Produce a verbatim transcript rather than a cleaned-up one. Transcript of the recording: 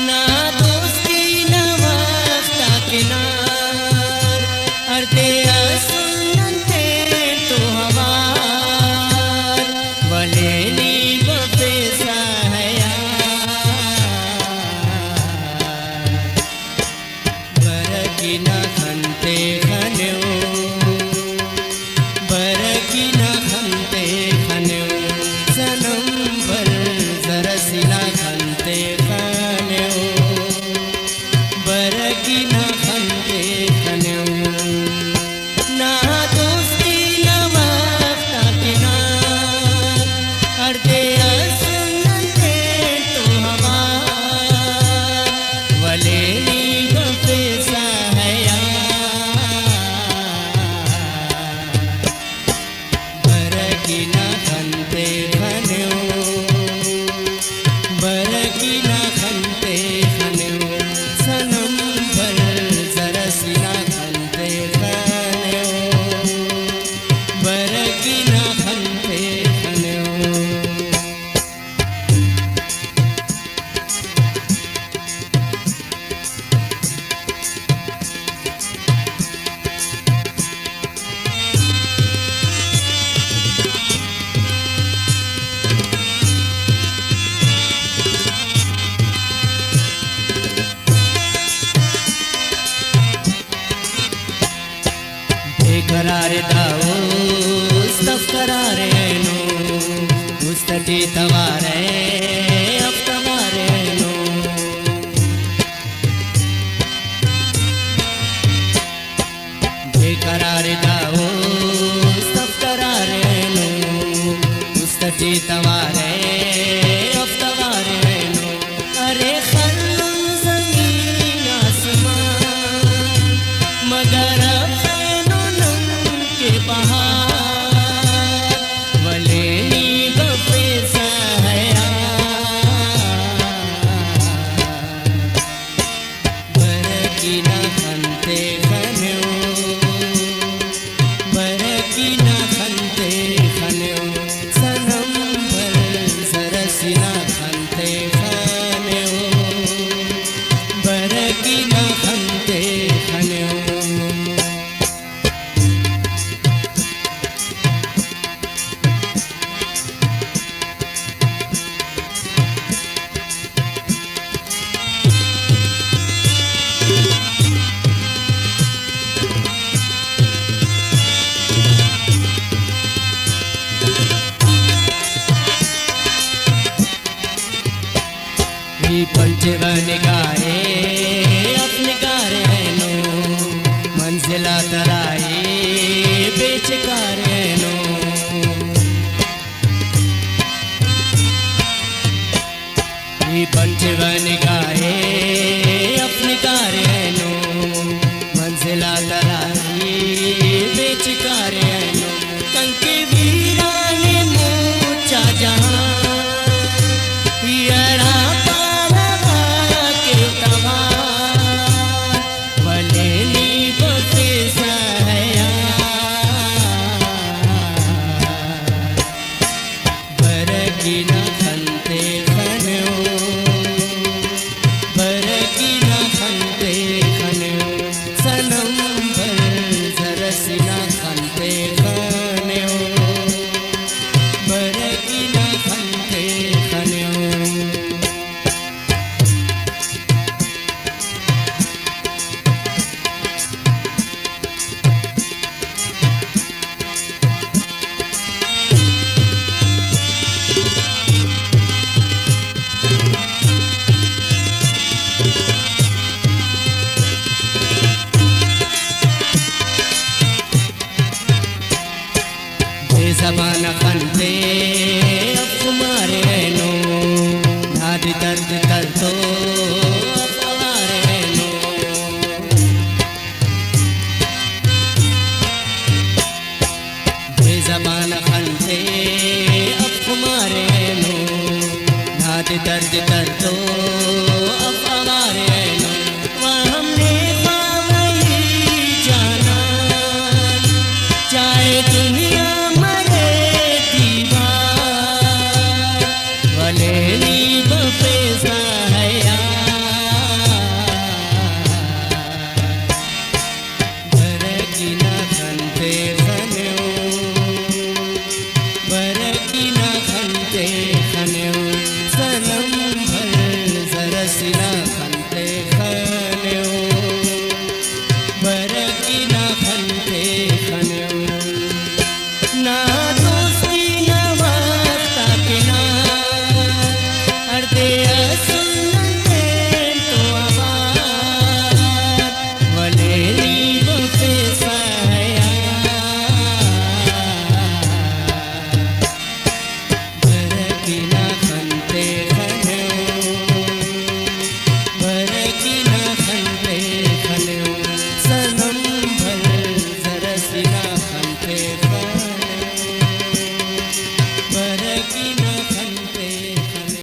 نا دوستی نا وخت آ کنار، ہڑدے اسن نن تینتو اوار، ولے نی بفیسہ حیار۔ برکی نا خن تے خنیو، برکی نا خن تے خنیو، صنم بل زرسی نا خن تے خنیو، برکی نا خن تے خنیو۔ نا دوستی نا وخت آ کنار، ہڑدے اسن نن تینتو اوار، ولے نی بفیسہ حیار۔ برکی نا خن تے خنیو، برکی نا خن تے خنیو، صنم بل زرسی نا خن تے خنیو، برکی نا خن تے خنیو۔ بے قرار دا است اف قرار اینو، است ٹی توار ءِ اف توار اینو۔ بے قرار دا است اف قرار اینو، است ٹی توار ءِ اف توار اینو۔ ارے خلن زمین آسمان، مگر افینو نن کہ بہار، ولے نی بفیسہ حیار۔ برکی نا خن تے خنیو، برکی نا خن تے خنیو، صنم بل زرسی نا خن تے خنیو، برکی نا خن تے خنیو۔ ای پنچ و نگارے اف نگار اینو، منزل آ ترائی بے چکار اینو۔ ای پنچ و نگارے اف نگار اینو، منزل آ ترائی بے چکار اینو۔ کنکے ویران مچا جہان، ای ہرا پارہ غاک توار، ولے نی بفیسہ حیار۔ برکی نا خن تے خنیو، برکی نا خن تے خنیو، صنم بل زرسی نا خن تے خنیو، برکی نا خن تے خنیو۔ بے زبان خن تے اف خمار اینو، نادے درد تر تو اف اوار اینو۔ بے زبان خن تے اف خمار اینو، نادے درد تر تو اف اوار اینو۔ و ہم نے خواوئی جانان، چاہے دنیا مرے دیوار، ولے نی بفیسہ حیار۔